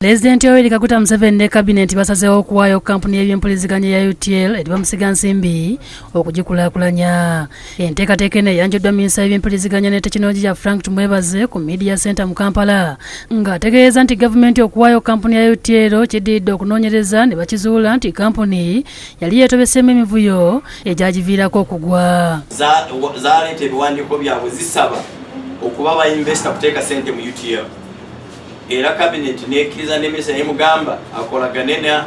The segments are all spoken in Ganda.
Pulezidenti Yoweri Kaguta Museveni ne kabineti basazeewo okuwaayo kampuni y'ebyempuliziganya ya UTL eri bamusigansimbi okugikulaakulanya. Enteekateeka eno eyanjuddwa minisita y'ebyempuliziganya ne tekinologiya Frank Tumwebaze ku Media Center mu Kampala, ng'ategeeza nti gavumenti okuwaayo kampuni ya UTL kiddiridde okunoonyereza ne bakizuula nti kampuni yali yeetobeseemu emivuyo egyagiviirako okugwa. Zaleeta ebiwandiiko byabwe zisaba okuba ba investor kuteeka ssente mu UTL. Era cabinet nekkiriza ne minisita nemugamba akolagane na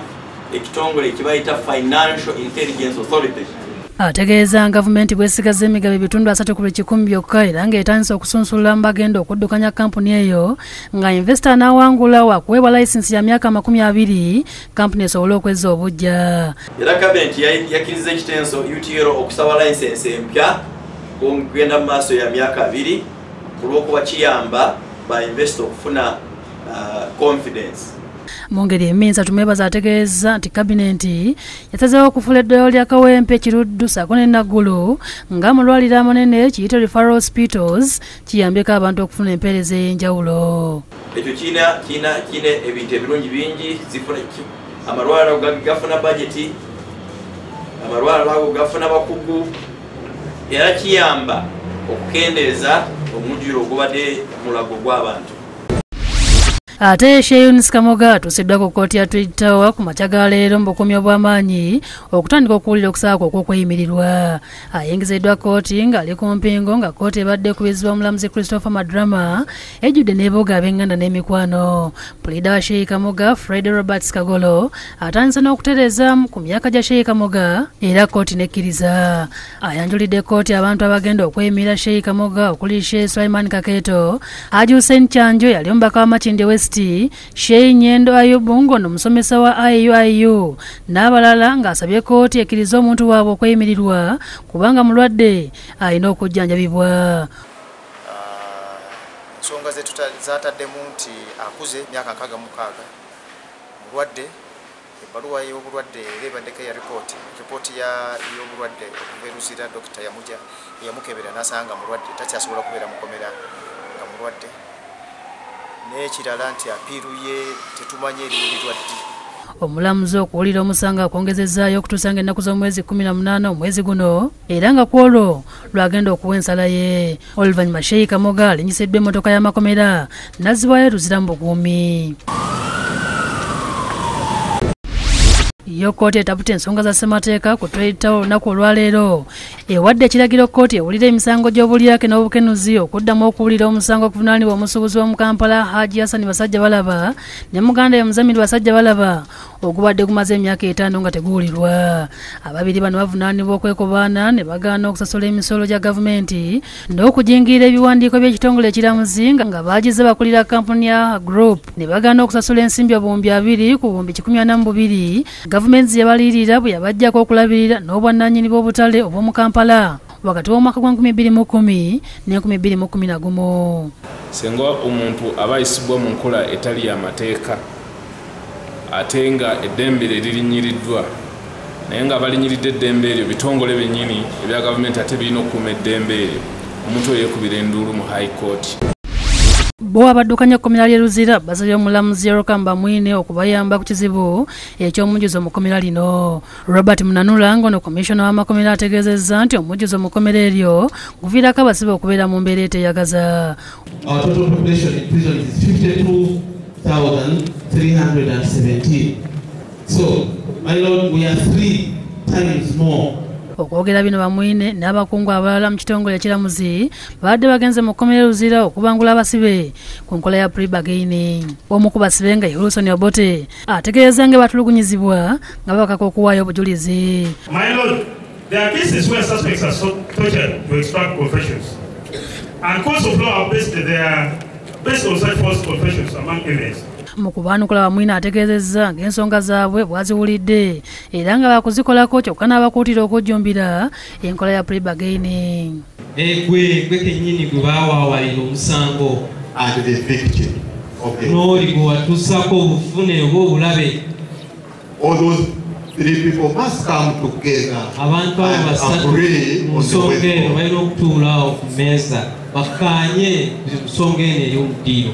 ekitongole ekibayita Financial Intelligence Authority. Ategeeza gavumenti bwesigaza emigabo ebitundu 3 ku buli 100 byokka era ng'etandise okusunsula mu bagenda okuddukanya kampuni eyo, nga investor anaawangula wakuweebwa layisinsi ya myaka 20 kampuni esobole okwezza obuggya. Era cabinet yakkiriza ekitenso UTL okusaba layisinsi empya kugenda mu maaso ya myaka 2 olw'okuba kiyamba ba investor okufuna confidence. Mu ngeri eminisita Tumwebaze ategeeza nti kabineti yasazeewo okufuula eddwaliro lya Kawempe, Kiruddu ssaako ne Naggulu ng'amalwaliro amanene kiyite referral hospitals kiyambeko abantu okufuna empeereza ey'enjawulo. Ekyo kirina ebintu ebirungi bingi, amalwaliro gafuna bajeti, amalwaliro ago gafuna bakugu, era kiyamba okukendeeza omujjulo ogubadde mulago gw'abantu. Ate Sheikh Yunus Kamoga atuusiddwa ku kkooti ya Twin Tower ku makya ga leero mu bukuumi obw'amaanyi okutandika okuwulira okusaba kwe okw'okweyimirirwa. Ayingiziddwa kkooti ng'ali ku mpingo nga kkooti ebadde ekubirizibwa omulamuzi Christopher Madrama ejjudde n'ebooga ab'enganda n'emikwano. Puliida wa Sheikh Kamoga Fred Roberts Kagolo atandise n'okutereeza ku myaka gya Sheikh Kamoga era kkooti n'ekkiriza. Ayanjulidde kkooti abantu abagenda okweyimirira Sheikh Kamoga okuli Sheikh Sulaiman Kakeeto, Haji Hussein Kyanjo yali omubaka wa Makindye West, Sheikh Nyendo Ayubu ng'ono musomesa wa IUIU n'abalala, ng'asabye kkooti ekkirize omuntu waabwe okweyimirirwa kubanga mulwadde alina okujjanjabibwa. Ensonga zataddemu nti akuze myaka 66, mulwadde, ebbaluwa y'obulwadde era ebaddeko eya ripooti y'obulwadde okuva e Luzira, dokita yamukebera n'asanga mulwadde, takyasobola kubeera mukomera nga mulwadde. N'ekirala nti apiiru ye tetumanye eriwulirwa ddi. Omulamuzi okuwulira omusango akwongezezzaayo okutuusa ng'ennaku z'omwezi 18 omwezi guno era nga ku olwo lwagenda okuwa ensala ye. Oluvannyuma Sheikh Kamoga alinnyiseddwa emmotoka y'amakomera n'azzibwayo Luzira mu bukuumi. Yo kkooti etaputa ensonga za ssemateeka ku Twin Tower olunaku olwaleero ewadde ekiragiro kkooti ewulira emisango gy'obulyake n'obukenuzi okuddamu okuwulira omusango okuvunaanibwa omusuubuzi w'omu Kampala Haji Hassan Basajja Balaba ne muganda we Muzamiri Basajja Balaba ogubadde gumaze emyaka 5 nga teguwulirwa. Ababiri bano bavunaanibwa okwekobaana ne bagaana okusasula emisolo gya gavumenti n'okujingirira ebiwandiiko by'ekitongole ekiramuzi nga baagize bakulira kampuni ya Group ne bagaana okusasula ensimbi 20,000 ku 142,000 gavumenti ze yabalirira bwe yabaggyako okulabirira n'obwannannyini bw'obutale obw'omu Kampala wakati w'omwaka gwa 2010 ne 2011. Singa omuntu aba ayisibwa mu nkola etali y'amateeka ate nga eddembe lye lirinyiriddwa, naye nga abalinyiridde eddembe eryo bitongole byennyini ebya gavumenti ate birina okukuuma eddembe eryo, omuntu oyo yeekubira enduulu mu High Court. Bo abaddukanya ekkomera ly'e Luzira basabye omulamuzi Yerokam Bamwine okubayamba ku kizibu eky'omujjuzo mu kkomera lino. Robert Munanula ng'ono komishona w'amakomera ategeezezza nti omujjuzo mu kkomera eryo guviirako abasibe okubeera mu mbeera eteyagaza. Our total population in prison is 52,317. So, my lord, we are 3 times more. Okwogera bino Bamwine n'abakungu abalala mu kitongole ekiramuzi babadde bagenze mu kkomera Luzira okubangula abasibe ku nkola ya plea-bargaining. Omu ku basibe nga ye Wilson Obote ategeeza nga batulugunyizibwa nga babakaka okuwaayo obujulizi. My lord, there are cases where suspects are tortured to extract confessions, and courts of law are based on such false confessions among evidence. Mu kubaanukula Bamwine ategeezezza ng'ensonga zaabwe bwaziwulidde era nga baakuzikolako kyokka n'abakuutira okujjumbira enkola ya plea-bargaining. Gwe kennyini gwe baawaawalira omusango and the victim of the n'oli gwe watuusaako obuvune oba obulabe. All those 3 people must come together abantu abo and basatu agree mu on the nsonga way eno forward. balina okutuula awo ku mmeeza bakkaanye ku nsonga eno ey'omuddiiro.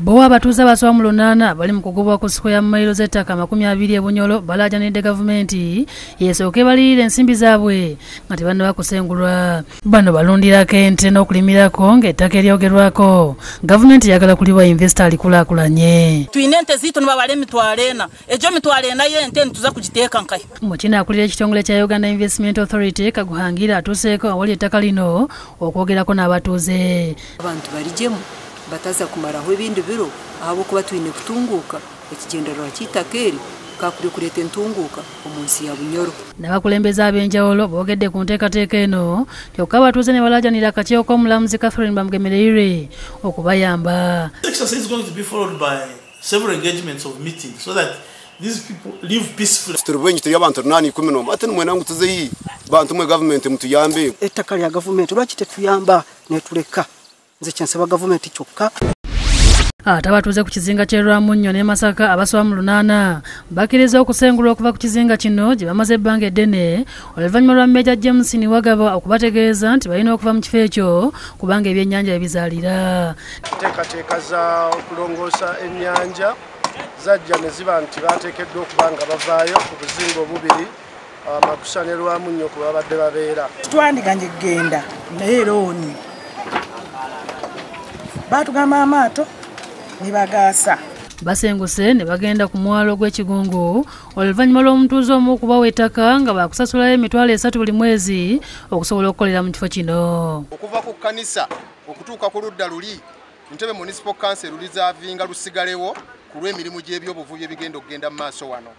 Bo abatuuze abasoba mu 8 bali mu kugobwa ku square mayiro z'ettaka 20 e Bunyoro balaajanidde gavumenti yesooke baliyirire ensimbi zaabwe nga tebannaba kusengulwa. Bano balundirako ente n'okulimirako ng'ettaka eryogerwako gavumenti eyagala kuliwa investor alikulaakulanye. Twine ente ziitu nibabara emitwaro ena, egyo emitwaro ena y'ente nituza kugiteeka nkayo. Mukino akulira ekitongole kya Uganda Investment Authority Kaguhangira atuuseeko awali ettaka lino okwogerako n'abatuuze. Abantu barijemu bataza kumaraho ebindi biro ahabwokuba twine kutunguuka ekigendererwa ky'eitaka eri kakuri kureeta entunguuka omu nsi ya Bunyoro. N'abakulembeze ab'enjawulo boogedde ku nteekateeka eno kyokka abatuuze ne balaajanira akakiiko k'omulamuzi Catherine Bamugemereire okubayamba. This exercise is going to be followed by several engagements of meetings so that these people live peacefully. Turi bwenyi turi abantu 811 ate nimwena ngu tuzeyi bantu mwe government mutuyambe. Ettaka lya gavumenti lwaki tetuyamba netuleka? Nze kyensaba gavumenti kyokka. Ate abatuuze ku kizinga ky'e Lwamunnyo ne Masaka abasoba mu 8 bakkiriza okusengulwa okuva ku kizinga kino gye bamaze ebbanga eddene oluvannyuma lwa Major James Niwagaba okubategeeza nti balina okuva mu kifo ekyo kubanga ebyennyanja ebizaalira. Enteekateeka za okulongoosa ennyanja zajja ne ziba nti bateekeddwa okuba nga bavaayo ku buzinga obubiri Makusa ne Lwamunnyo kwe babadde babeera. Twandiganye kugenda naye looni baatugamba amaato ne bagaasa. Basenguse ne bagenda ku mwalo gw'Ekigungu oluvannyuma lw'omutuuze omu okubawa ettaka nga baakusasulayo 300,000 buli mwezi okusobola okukolera mu kifo kino. Okuva ku kkanisa okutuuka ku ludda luli Entebbe Municipal Council lulizaavinga lusigalewo ku lw'emirimu gy'ebyobuvubi ebigenda okugenda mu maaso wano.